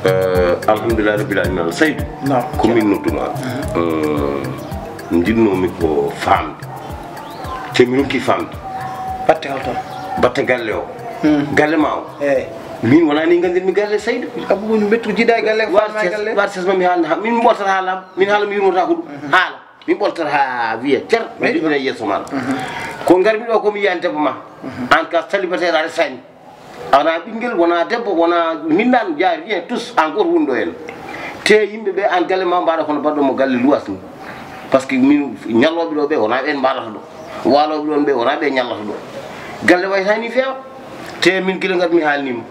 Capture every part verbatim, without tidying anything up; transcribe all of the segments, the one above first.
Eh, alhamdulillah rabbil alamin. Saydu, ko min nodduma. Eh, njinnoomi ko faamde. Te mi ronki faamde. Batte holto? Batte galle o. Galle ma o. Eyi. Min wonaa ni nganndirmi galle, Saydu. Abu woni mettu jiidaa e galle, faama e galle. War ses ma mi haalna, ha-, min mi ɓoltata haala am. Min haala mi yurmotako ɗum. Haala. Min ɓoltata ha wiya cer, mi jibina yeeso ma. Ko ngarmi ɗo ko mi yiyani debbo ma. An ka célibataire a resani. A wona ɓinngel, wona debbo, wona minnan, ya rien, tous, an goto woni ɗo en. Te yimɓe ɓe, an galle ma mbaɗa kono baɗɗo mo galle luwas ni. Par ce que min, ñallooɓe ɗo ɓe, wona ɓen mbaɗata ɗo. Waalooɓe ɗon ɓe, wona ɓe ñallata ɗo. Galle wayata ni feewa. Te min gila ngat mi haalnima.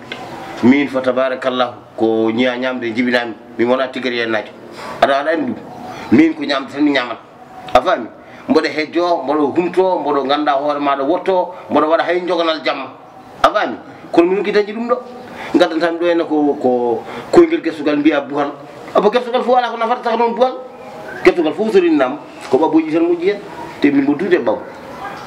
Min fa tabarakallahu, ko ñiya ñamde jibinami. Min wona tigari en najo. Aɗa, aɗa anndi ɗum. Min ko ñamde tan mi ñamata. A faami? Mboɗo hejjo, mboɗo humto, mboɗo ngannda hoore maɗa wotto, mboɗo waɗa hay joganal jamma. A faami? Kono min ki dañi ɗum ɗo. Ngaddantaa mi ɗo henna ko, ko koyngel gertugal mbiya buhal. Abo gertugal fof alaa ko nafata saka noon buhal. Gertugal fof so rinnama, ko ɓabboji tan moƴƴi hen. Te min mbo duude ɓabbo.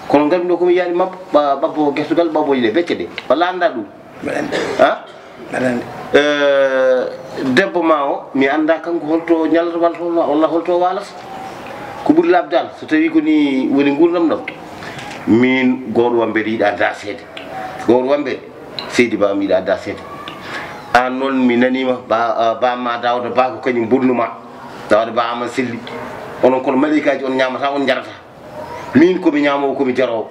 Kono ngarmi ɗo ko mi yiyani mabbo, ɓa-, ɓabbo gertugal, ɓabboji ɗe becce ɗe. Walla annda ɗum? Mbeɗa anndi. Ha? Mbeɗa anndi. Eh, debbo ma o, mi annda kanko holto ñallata walla, walla holto waalata. Ko ɓuri laaɓde dal, so tawi ko ni woni nguurndam ɗam, min gooto wambeede yiɗa daseede. Gooto wambeede, seydi ba mi yiɗa daseede. An noon mi naniima, ba, ah, ba ma Daawda Ba ko kañum bonnuma. Daawda Ba Aman Selli. Onon kono maleykaaji on ñaamata, on njarata. Min ko mi ñaamoowo, ko mi jaroowo.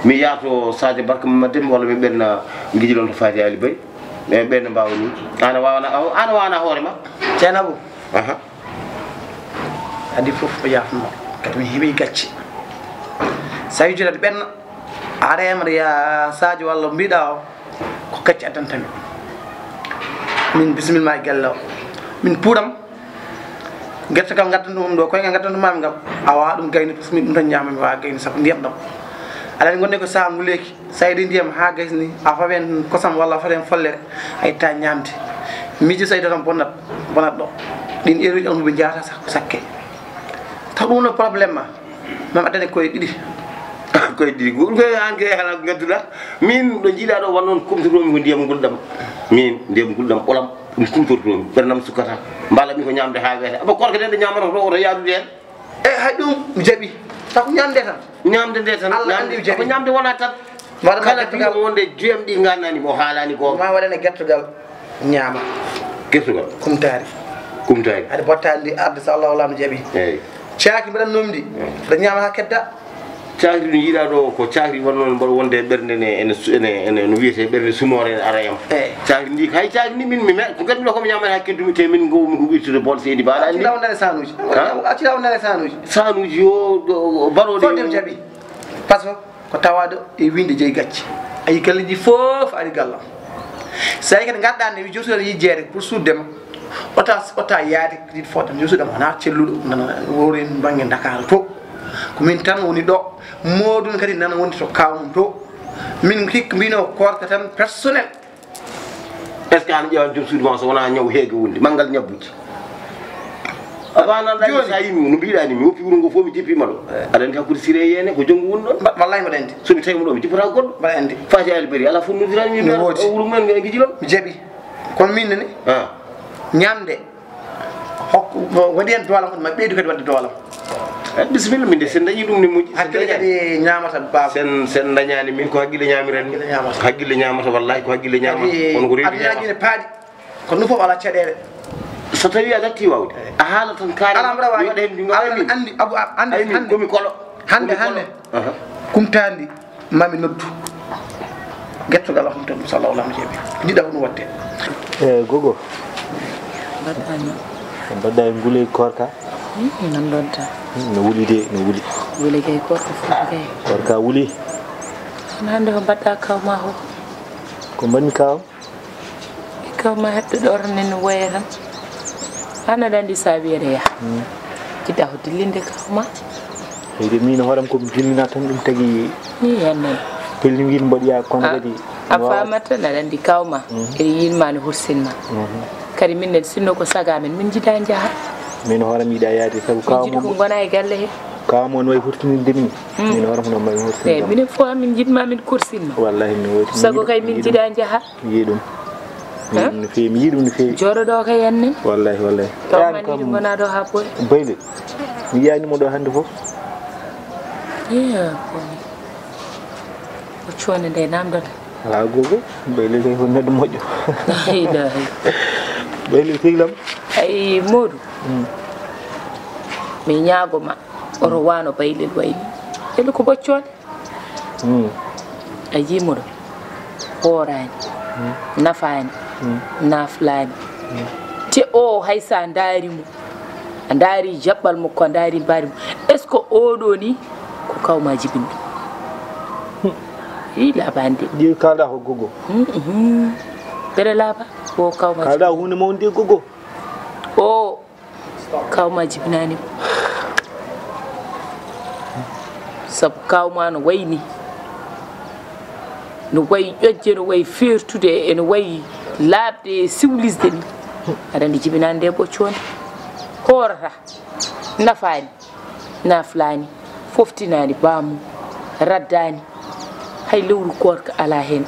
Mi yaato Sadio Barka Mamma Demba walla mi ɓenna ngijilon to Fati Ali Bari. E ɓenna mbaawa ni. Ana waawana, ana waawana hoore ma? Ceerno Abou. Aha. Adi fof o yaafno. Kadi mi heɓi gacce. So a yejjitaade ɓenna, a reema ya Sadio walla mbiɗa o, ko gacce addanta mi. Min bisimilla ma e galle o. Min puuram. Gertogal ngaddanɗo ɗum ɗo, koyngal ngaddanɗo mami ngal, a wawa ɗum gayni, par ce que min ɗum tan ñaama, mi wawa gayni, sabu ndiyam ɗam. Alani gonde ko saha nguleeki, sa yiɗi ndiyam ha gaysni, a fawen kosam walla a fawen follere, a itta ñamde. Miijo sa yiɗi tan bonnat, bonnat ɗo. Ɗin eruji almuɓe jahata sa-, ko sakke. Taw ɗum no problème ma, mam addane koye ɗiɗi. Koye ɗiɗi, ko ɗum koye an koye hala ko gadduɗa. Min ɗo jiiɗa ɗo won noon kumtotomi ko ndiyam ngulɗam. Min ndiyam ngulɗam ɓolam. Ɗum kumtortoomi, ɓernam sukkata. Mbaalatmi ko ñaamde haa weeta. Aba koorka nde nde ñaamata ko ɗo, oto yaadude heen. E hay ɗum mi jaɓi. Taw ko ñaamde tan. Ñaamde nde tan. Allah anndi mi jaɓi. Ko ñaamde wona tan. Mbaɗa kala mbaɗa biɗo wonde joyam ɗi ngannani mo haalaani goonga. Ma waɗane gertogal ñaama. Gertogal? Kumtaari. Kumtaari. Aɗa bottaali ndi arde so Allah walla mi jaɓi. Eeyi. Caaki mbaɗatnoomi ndi. Eeyi. Aɗa ñaama haa kedda. Caakri ndi njiiɗaa ɗo ko caakri wonnoo mboɗo wonde e ɓernde ne, ene su-, ene, ene, no wiyetee ɓernde sunoore ene ara e am. Eeyi. Caakri ndi, hay caakri ndi min mi me-, ko ngadmi ɗo ko mi ñaamata haa keddumi te min ngowmi ko wirtude bool seydi baɗa. Acci law nane sanuuji. Ha? Acci law nane sanuuji. Sanuuji yo, ɗo, baɗooɗe. Fof ɗem jaɓi. Par ce que ko tawaaɗo e wiinde jeyi gacce. A yi galleeji fof ari gallam. So tawi kadi ngarɗaa nde wi josuɗo yiɗi jeere pour suuddema. Ota, ota yaade kadi fodde josuɗema wona celluɗo nana wori bannge Dakar to. Ko min tan woni ɗo. Moodun kadi nana woni to kaw mum to. Min hikka mbino korka tan personnel. Est-ce que an ƴewan joom suudu ma so wona ñaw heege wonde, manngal ñabbuji? Awa nan ɗaɗi sa yimi no mbiɗa ni, mi woppi wuro ngo fof mi jippima ɗo. Aɗa anndi hakkude Siré e Yene ko jonngo woni ɗon? Mba-, wallahi mbaɗa anndi. So mi tawi mo ɗo mi jippata goɗɗo. Mbaɗa anndi. Fati Ali Bari, ala fof noddirani mi. No maire woodi. O wuro mumen, mi gijilon. Mi jaɓi. Kono min nani? Ah. Ñamde. Hokku, waɗi heen doolam, kono ma ɓeydu kadi waɗde doolam. Eh, bisimilla, min de sen dañi ɗum ne moƴƴi. Hakkille kadi ñaamata, baaba. Sen, sen dañani min ko hakkille ñamirani. Hakkille ñaamata. Ko hakkille ñaamata, wallahi ko hakkille ñaamata. Kadi kono ko reedu adunaaji ñaamata. Ne paaɗi. Kono ɗum fof alaa caɗeele. So tawi a natti wawde, eh, a haala tan kaari. Alaa mbaɗa waawi. Mi waɗa heen, mi waɗa heen. Alaa anndi, Abu, a-, anndi. Ay, min hannde. Komi kolo. Hannde, komi kolo. Hannde. Aha. Kumtaandi. Mami noddu gertogal o, hum tan, so Allah walla mi jaɓi. Jiɗa ko ɗum waɗde. E gogo. Mbaɗɗa ni? Mbaɗɗa e ngule koorka? Hmm, nan ɗon tan. Hmm, no wuli de, no wuli. Wuli kay koorka fof kay. Koorka wuli. Kono hannde ko mbaɗɗa kawma o? Ko mbaɗmi kaw? E kawma heɓde ɗo tan en waya tan. An aɗa anndi sa wiyata yaha. Hmm. Jiɗɗa ko dillinde kawma? Eyde, min hooram ko mi dillina tan, ɗum tagi. Ni hannde. Pelli ngin mboɗiya kono kadi. A famat tan, aɗa anndi kawma. Mhm. Ene yiɗma, no hursinma. Mhm. Kadi min nen sinno ko saga men, min jiɗa jaha. Min hooram yiɗa yaade, sabu kawma. Min jiɗi ko gona e galle he. Kawma no wayi hurtininde min. Mm. Min hooram no wayi hurtininde. Eyyi, minen fof min jiɗma, min kursinma. Wallahi no wayi. Sago kay min jiɗa jaha. Yiɗum. Mi yiɗi ɗum no feewi, mi yiɗi ɗum no feewi. Jooɗo ɗo ka yannen. Wallahi, wallahi. To man yiɗi wona ɗo ha boy. Bayle. Mi yiyaani mo ɗo hannde fof. Iya, boy. Ko coone nde namdata. Alaa gogo, Bayle kay ko neɗɗo moƴƴo. Ilahi. Bayle sehil am. Ay, Modou. Mm. Mi ñaago ma, oto wano Bayle wayni. Elu ko boccoonde. Mm. A yii mo ɗo. Hooraani. Mm. Nafaani. Mm. Naflaani. Mm. Te o hay so a ndaari mo, a ndaari jaɓɓal makko, a ndaari mbaadi mo. Est-ce que oɗo ni ko kawma jibinɗo? Ii, laabaani de. Ɗi kalɗa ko gogo. Mm, mm. Mbeɗa laaba ko kawma jibinɗo. Kalɗa huunde mawnde gogo. O kawma jibinaani. Sabu kawma no wayi ni. No wayi ƴoƴde, no wayi feertude, eno wayi laaɓde e siwlisde ni. Aɗa anndi jibinaani nde ɓoccoonde. Hoorata. Nafaani. Naflaani. Foftinaani baamu. Raddaani. Hay lewru koorka alaa heen.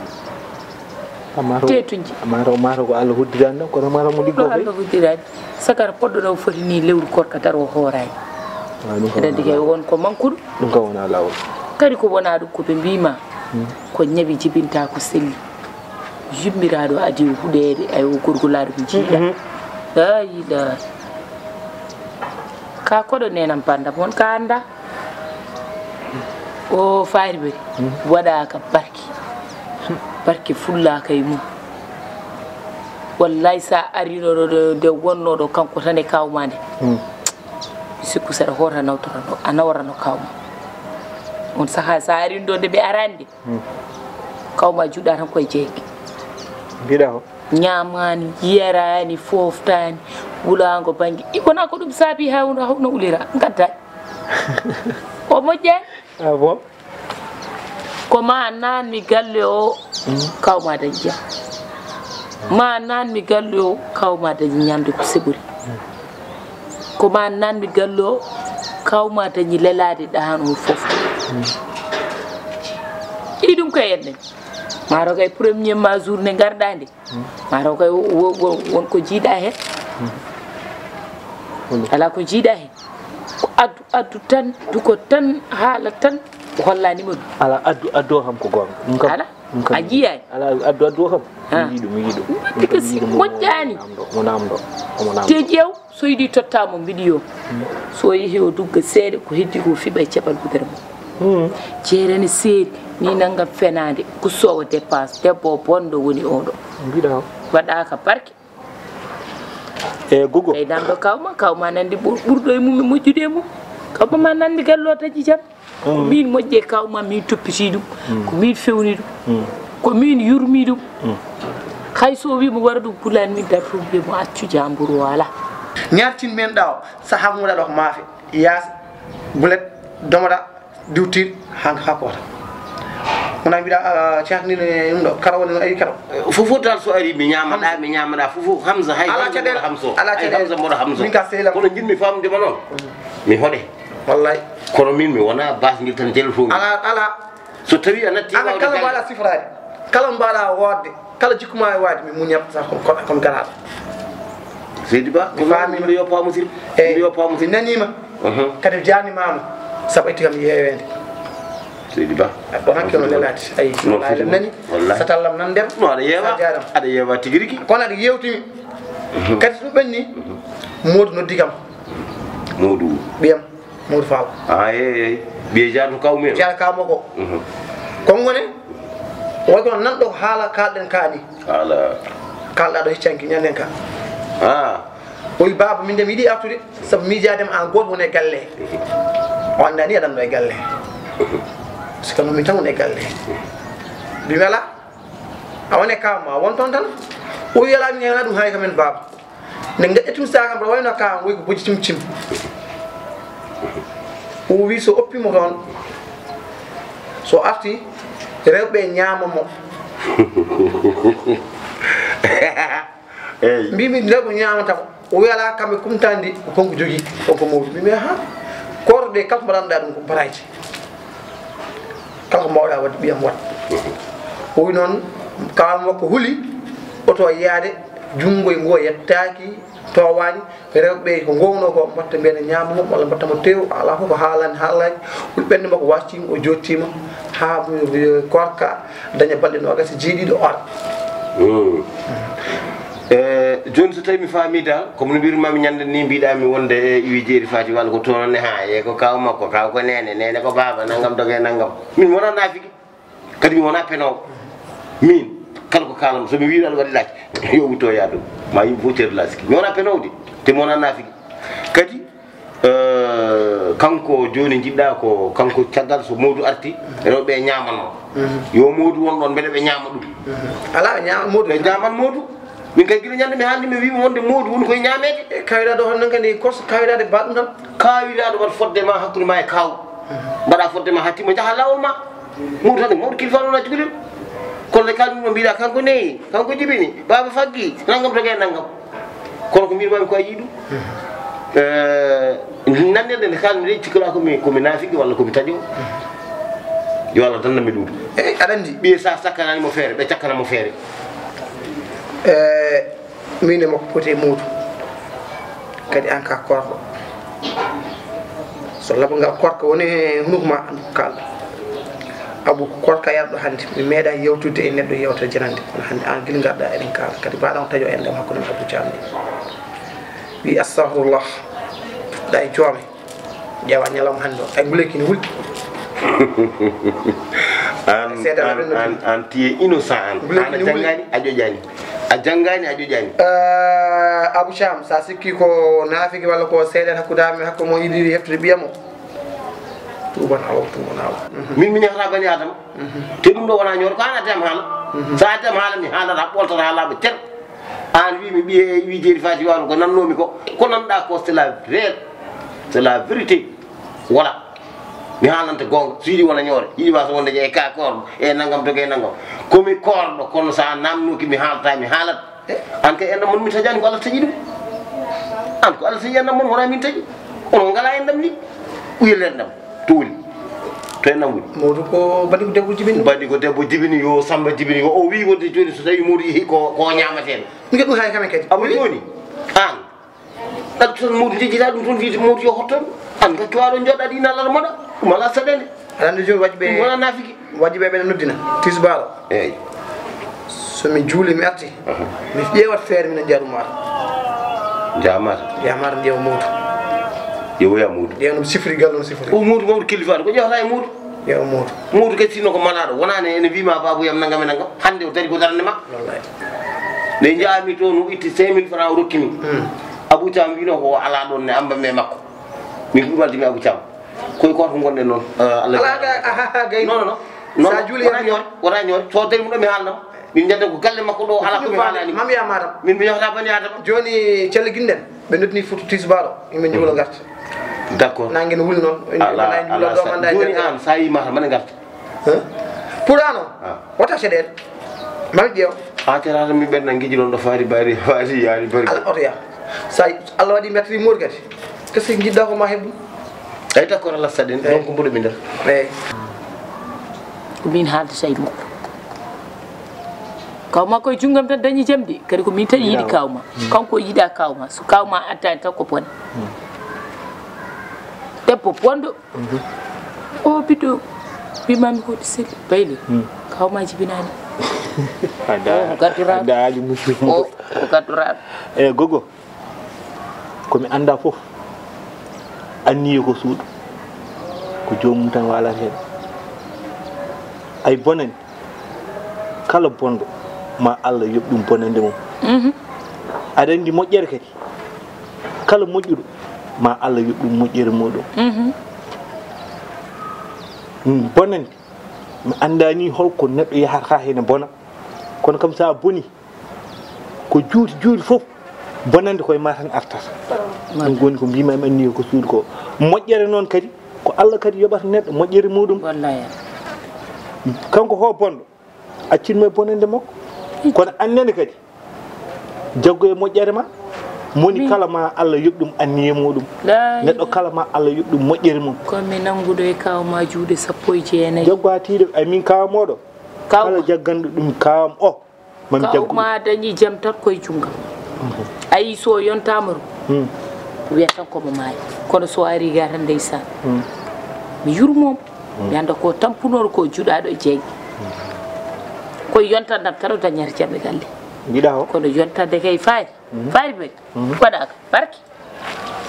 Amma to, teetuji. Amma to, amma to ko Allah hoddiraani ɗam, kono amma to mo liggo. Ɗum Allah hoddiraani. Sakara poɗɗo no foti ni lewru koorka daro hooraani. Ah, ɗum kam wonaa lawol. Kadi kay won ko mankuɗo. Ɗum kam wonaa lawol. Kadi ko wonaa ɗum ko ɓe mbiima. Hmm. Ko ñawi jibinta ko selli. Yummiraaɗo adii huɗeede, ay o gorgolaaɗo ko jiiɗa. Mhm. Ay la. Ka koɗo nenam bandam on ka annda. O faari bari. Hmm. Waɗaaka barki. Barki fullaaka e mum. Wallahi sa arino ɗo, ɗo, nde wonno ɗo kanko tan e kawma nde. Hmm. Mi sikku saɗa hoota nawtorano, a nawrano kawma. On saha sa arino ɗo nde ɓe arani nde. Hmm. Kawma juɗa tan koye jeege. Mbiɗa ko? Ñaamaani, yaraani, fooftani, wulaango bannge. I wona ko ɗum saabi ha wona, hawno ulira, ngadda. O moƴƴaani. Ah bon? Ko ma nanmi galle o, hmm, kawma dañi jam. Ma nanmi galle o, kawma dañi ñamde ko seɓori. Hmm. Ko ma nanmi galle o, kawma dañi lelaade ɗahan o fof. Hmm. Ɗi ɗum ko en ɗen. Maaro kay premier ma journée ngarɗa nde. Hmm. Maaro kay wo-, wo-, wo-, won ko jiiɗa heen. Hmm. Alaa ko jiiɗa heen. Ko addu, addu tan, duko tan, haala tan, o hollaani mo ɗum. Alaa addu, addu o kam ko goonga. Ɗum kam, alaa. Ɗum kam a jiyaani? Alaa addu, addu o kam. Ah. Mi yiɗi ɗum, mi yiɗi ɗum. Ɗum kam mi yiɗi ɗum. Moƴƴaani. Mo namdo, mo namdo, mo namdo. Te ƴeew, so yiɗi totta mo vidéo. Hmm. So yehi o dugga seeɗa, ko heddi ko fiɓa e caɓal budere mum. Hmm. Jeere ne seeri, ni nanngam fenaande, kussoowo dépense, debbo o bonɗo woni oɗo. Mbiɗa o. Waɗaaka barke. E gogo. Ɓeydam ɗo kawma, kawma nandi ɓur-, ɓurɗo e mum e moƴƴude e mum. Kawma ma nandi gallo taji jam. Ko min moƴƴe kawma, min toppiti ɗum. Mm. Ko min fewni ɗum. Mm. Ko min yurmi ɗum. Mm. Hay so wi mo wara ɗum pulani min dartu wiye mo accu jamburu o ala. Ñartin men ɗa o, saha mo ɗa ɗo ko maafe. Yaas, bulet, domoɗa, diwtir, han ha koota. Wona mbiɗa, ah, cehnatnino e ɗum ɗo, kala woni no ayi kala. Fof fof dal so ari mi ñamaɗa, mi ñamaɗa, fof fof Hamza hay. Ala Hamza caɗeele, mboɗo Hamza. Ala hay caɗeele. Hamza mboɗo Hamza. Min ka sehil am. Kono jinmi famde ma noon. Mi hoɗe. Wallay. Kono min mi wona basgel tan jelo to. Ala, ala. So tawi a natti. Ana wawde kala galle. Mbaɗa sifraade. Kala mbaɗa woodde. Kala jikku ma e waade, mi muñat sa comme, comme, comme garaaɗo. Seydi Ba, mi faami ma. Yo paamu sir. Eyi, yo paamu sir. Mi naniima. Mhm. Kadi jaarnimaama. Sabu itti kam yeeweende. Seydi Ba. Ɗon hakke no lelaade. Ayi, noon foti nani. Wallahi. Satallam nan nder. No, aɗa yeewa. Sa jaaraama. Aɗa yeewa tigi rigi. Kono aɗa yeewtimi. Mhm. Kadi so ɗum ɓenni, mhm, Moodu noddi kam. Moodu. Ɓiyam. Modou Fall. Ah, eyi, eyi. Ɓiye Diallo kaw men. Diallo kaw makko. Mhm. Konngone, waɗi kono nanɗo ko haala kalɗen ka ni. Haala. Kalɗa ɗo heccanki ñanden ka. Ah. O wi, "Baaba, min de mi yiɗi artude, sabu miijaade ma an gooto woni e galle." Mhm. O anndaa ni aɗa ɗo e galle. Mhm. Parce que noon min tan woni e galle. Mbi wela, a woni e kaw ma, a won toon tan. O wi, "Alaa, min nganaa ɗum haray ka men, baaba." Nde ngeƴƴa tum saagam, mboɗo wayno ka, woy ko bojji tim tim. O wi so oppi mo toon, so arti, rewɓe ñaama mo. Eyi. Mbimi, rewɓe ñaamata mo. O wi, "Alaa, kamɓe kumtandi ko konko jogii, konko mawɗi." Mbimi, "Aha, koto ɗe kala ko mbaɗanɗa ɗum ko baraaji." Kala ko mbawɗa waɗde, ɓiyam, waɗ. O wi noon, kaw makko huli, Oto yaade, junngo e ngo yettaaki, toowaani, rewɓe ko ngowno ko, mbatta mbiyen ñaama mo, walla mbatta mo tew, alaa fof ko haalani haalaaji, ɓuri ɓernde makko wastiima, o jottiima, haa koorka daña balɗe noogaas e jeeɗiɗi o ara. E, jooni so tawii mi faamii dal, ko no mbirmaami ñande ni, mbiɗaami wonde e iwi jeeri Faati Walo ko toon ne haa, e ko kaaw makko, kaaw ko neene, neene ko baaba, nanngam doge nanngam. Min wonaa naafiki. Kadi mi wonaa penoowo. Miin, kala ko kaalam, so mi wii aɗa waɗi laaj, yo wutto yaadu. Ma yimɓe fof ceedo laasiki. Mi wonaa penoowo de, te mi wonaa naafiki. Kadi, eh, kanko jooni njiɗɗaa ko kanko caggal so Moodu arti, rewɓe ñaaman mo. Yo Moodu won ɗoon, mbeɗa ɓe ñaama ɗum. Alaa, ñaama Moodu. Ɓe ñaaman Moodu. Min kay gila ñande mi haalni mi wiima wonde Moodu woni koye ñaameede. E kawiraade o hono noon kadi korso kawiraade mbaɗ ɗum tan. Kawiraade waɗ fodde ma hakkunde ma e kaaw. Mbaɗa fodde ma haa timma njaha laawol ma. Moodu tan e mawɗo kilifa noon a cukalel. Kono nde kaalmi ɗum mbiɗa kanko neyi, kanko jibini, baaba faggi, nanngam to gay nanngam. Kono ko mbiɗa mami ko a yii ɗum. Eh, nannirde nde kaalmi nde cikkata komi komi naafiki walla komi taƴo. Yo Allah dannanmi ɗum. Eyi aɗa anndi. Ɓiye sa sakkanaani mo feere ɓe cakkana mo feere. Eh, min e makko poti e muudu. Kadi aan ka korɗo. So labangal korka woni e hunuko ma, andu ko kaalɗa. Abu ko korka yarɗo hannde. Mi meeɗa yewtude e neɗɗo yewtere janande. Kono hannde aan gila ngarɗa eɗen kaala. Kadi mbaɗa on taƴo enɗam hakkunde men Abu Caam ni. Wi astahfirullah. Ɗa e joome. Ƴeewa ñalawma hannde o. Ay nguleyki ne wuli. An, an, an, an tiye innocent an. An a janngaani a ƴoƴaani. A janngaani a ƴoƴaani. Eh, Abou Thiam, sa sikki ko naafiki walla ko seeɗa hakkunde amen hakkunde mo yiɗi heftude ɓiya mo. Tuuban awa, tuuban awa. Min mi ñaata bani Adama. Te ɗum ɗo wona ñoore ko an addi am haala. Sa addi am haala mi haalata ɓoltata laaɓa cer. An wi mi ɓiye wi jeeri Faati Walo ko nannoomi ko. Ko nanɗa ko c'est la vraie, c'est la vérité. Voilà. Mi haalanta goonga, so yiɗi wona ñoore, yiɗi wasa wonde e ka koorɗo, e nanngam doge e nanngam. Ko mi koorɗo, kono so a naamnooki mi haalata, mi haalat. An kay enɗam mon mi taƴaani ko Allah taƴi ɗum. An ko Allah taƴi enɗam mon, wona min taƴi. Onon ngalaa enɗam ni. Ɓuyel enɗam, tooli. To enɗam woni. Mawɗo ko baɗi ko debbo jibini. Baɗi ko debbo jibini, yo Samba jibini, yo o wii wonde jooni so tawii Mawɗo yehi ko, ko ñaamateeɗo. Nge ɗum hay kamen kadi. Abo jooni, an. Ɗaccu tan Mawdu jejjita ɗum toon wiide Mawdu yo hotto ɗum. An gaccu aɗo jooɗaɗo ina alara moɗa. Ɗum alaa saɗende. Aɗa anndi jooni waɗi ɓe. Ɗum wona naafiki. Waɗi ɓe ɓeɗa noddina. Tisbaaro. Eeyi. So mi juuli mi arti. Mi ƴeewat feere minen njaru maata. Njaha maata. Njaha maata njeewa Mawdu. Ƴeewoya Mawdu. Ƴeewa no sifori galle no sifori. O Mawdu Mawdu kilifaɗo ko ƴeewata e Mawdu. Ƴeewa Mawdu. Mawdu kadi sinno ko malaaɗo wonaani ene wiima baabuyam nanngam e nanngam. Hannde o dari ko darande ma. Wallaahi. Nde njaami toon o itti cinq mille francs o rokki mi. Abou Thiam wino ko o alaa ɗoon ne amba me makko. Min ɗum waddi mi Abou Thiam. Koye gooto ngonɗen noon. Allah gay. Non non non. Sa juuli wona ñoore, wona ñoore. So dari mu ɗo mi haalnam. Min njande ko galle makko ɗo alaa ko mi haalani. Mam ya maram. Min mi yahata bani Adama. Jooni calliginɗen. Ɓe noddini foto tisbaaro. Yimɓe njuula ngarta. D'accord. Nangue no wuli noon. Ala ala. Jooni an sa yii mata mane ngarta. Pour an o wata seɗeɗe mami ƴeew. A terata mi ɓen na giji ɗon ɗo faari bari faari yaari bari. Ala oto ya. Sa Allah waɗi mettri moori kadi, kasi jiɗɗa ko ma heɓ ɗum. Ay d'accord Allah saɗen donc mboɗo mi nder. Eyyi. Ko min haaldata e makko. Kawma koye junngam tan dañi jamdi kadi ko min tan yiɗi kawma. Kanko o yiɗa kawma, so kawma addani tan ko bone. Debbo bonɗo. O ɓiɗɗo wimami ko ɗi seli baylo. Kawma jibinani. Ada ada ali musu. O ko gadduraɗo. E gogo. Ko mi annda fof. Anniye ko suuɗo. Ko joomum tan waalata heen. Ay bonani. Kala bonɗo ma Allah yoɓ ɗum bonande mum. Aɗa anndi moƴƴere kadi. Kala moƴƴuɗo ma Allah yoɓ ɗum moƴƴere muɗum. Bonande mi anndani holko neɗɗo yaharta hene bona. Kono kam sa boni ko juuti juuti fof bonande koye ma tan artata. Ɗum woni ko mbimami anniye ko suuɗi ko. Moƴƴere noon kadi ko Allah kadi yoɓata neɗɗo moƴƴere muɗum. Kanko ho bonɗo. Accin mo e bonande makko. Kono annene kadi jaggo e moƴƴere ma. Moni kala ma Allah yoɓ ɗum anniye muɗum. Neɗɗo kala ma Allah yoɓ ɗum moƴƴere mum. Komi nannguɗo e kaw ma juuɗe sappo e jeenayi. Jaggo ha tiiɗo ay min kawa moɗo. Kala jagganɗo ɗum kawam o. Mami jaggu ɗum. Kaw ma dañi jam tan koye junngam. A yii so o yontaama rum, wiyata tan ko mo maayi. Kono so o arii ga tan, ndeysaan. Mi yurmoom. Mi annda ko tampunooɗo ko juɗaaɗo e jeeƴe. Koye yontandam tan o dañata jam e galle. Mbiɗa o. Kono yontande kay faari. Faari bari. Waɗaaka barke.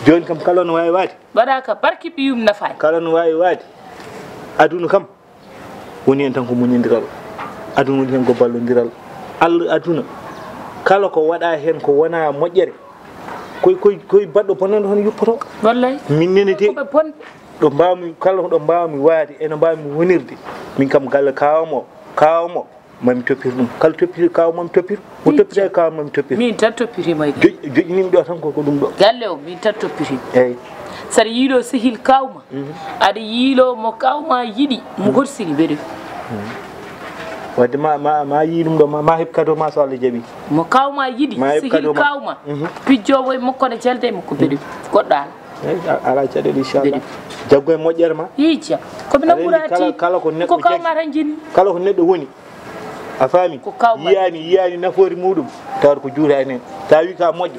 Jooni kam kala no waawi waade. Waɗaaka barke ɓiyum nafaani. Kala no waawi waade. Aduna kam. Woni heen tan ko muñindiral. Aduna woni heen ko ballondiral. Allah aduna, kala ko waɗa heen ko wona moƴƴere, koye, koye, koye baɗɗo bonande hono yuppoto. Wallay. Min nene de, ko ɓe bonɓe. Ɗo mbaawmi, kala ko ɗo mbaawmi waade, eno mbaawmi wonirde. Min kam galle kaawam o, kaawam o, mami toppir ɗum. Kala toppiri kaawam mami toppir. Mo toppira e kaawam mami toppir. Min tan toppirima e galle. Joƴ-, joƴƴinimi ɗo tan ko, ko ɗum ɗo. Galle o, min tan toppirima. Eeyi. Saɗa yiilo sehil kaawma. Aɗa yiilo mo kaawma yiɗi, mo horsini mbeɗe. Wadde ma, ma, ma yii ɗum ɗo, ma, ma heɓ cadeau ma so Allah jaɓi. Mo kaawma yiɗi, ma heɓ sehil cadeau ma. Kaawma. Pijjoowo e makko ne jalda e makko mbeɗe. Goɗɗo ala. Eeyi, a-, ala caɗeele, inchallah. Mbeɗe. Jaggu e moƴƴere ma. Ii, ja. Ko mi aɗa anndi nambuɗa kala, ti, kala ko neɗɗo ko kaawma jaggi, tan jinni. Kala ko neɗɗo woni. A faami? Ko kaw ma. Yiyaani, yiyaani nafoore muɗum, tawata ko juuta en heen. Tawi ka moƴƴo,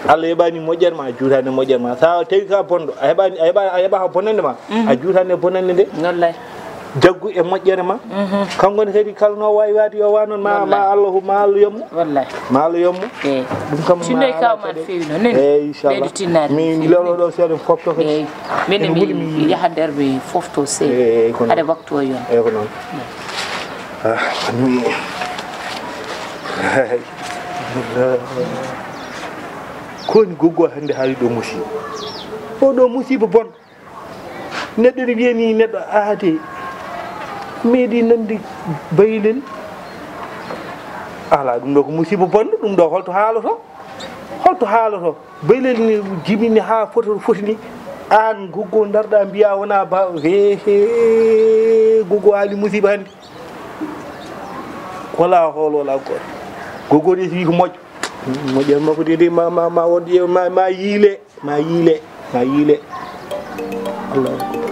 Allah heɓani moƴƴere ma, a juutani moƴƴere ma. Sa tawi ka bonɗo, a heɓani, a heɓa, a heɓa bonande ma, a juutani bonande nde. Wallay. Jaggu e moƴƴere ma. Kanko ne kadi kala no waawi waade yo wa noon, ma, ma wallay. Allah, ma Allah yommo. Wallay. Ma Allah yommo. Eeyi. Ɗum kam sinno ma e kaw ma feewi noon, nani? Eeyi, inchallah. Ɓeydu tinnaade min feewi. Lewlo ɗo seeɗa mi fofto kadi. Eeyi. Min ene mi yaha nder mi fofto seeɗa. Eeyi, ko noon. Hade waktu o yon. Eeyi, ko noon. Ah, mi. Ko woni goggo hannde haali ɗo musiba? O ɗo musiba bon. Neɗɗo ne wiyani neɗɗo aade. Meeɗi nande baylel. Ala, ɗum ɗo ko musiba bonɗo, ɗum ɗo holto haaloto? Holto haaloto? Baylel ni jibini haa foti, foti ni. Aan goggo ndarɗa mbiya wona ba, he, he, goggo haali musiba hannde. Wala hoolo, wala goto. Goggo de si ko moƴƴo. Moƴƴo makko de, de ma, ma, ma wonde, ma, ma yiile, ma yiile, ma yiile. Allah.